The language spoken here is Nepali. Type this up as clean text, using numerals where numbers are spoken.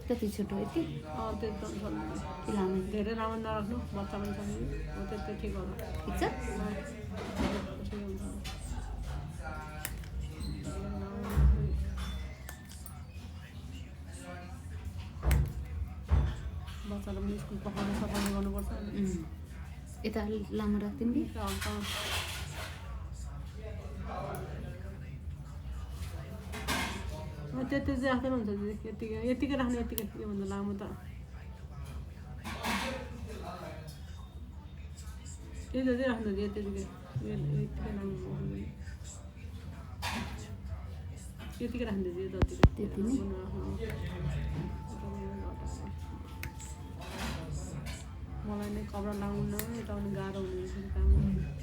त्यति छोटो यति त्यति सक्नु कि लामो धेरै राम्रो नराख्नु बच्चा पनि सक्नु हो त्यति ठिक होला ठिक छ बच्चालाई पनि स्कुल पठाउनु सफाइ गर्नुपर्छ यता लामो राख्दिउँ कि त्यति चाहिँ राख्दैन हुन्छ यतिकै यतिकै राख्ने यतिकै योभन्दा लामो त यति चाहिँ राख्नु यतिकै यतिकै लामो यतिकै राख्नु त्यति नै मलाई नै कपडा लाउनु यताउनु गाह्रो हुने काम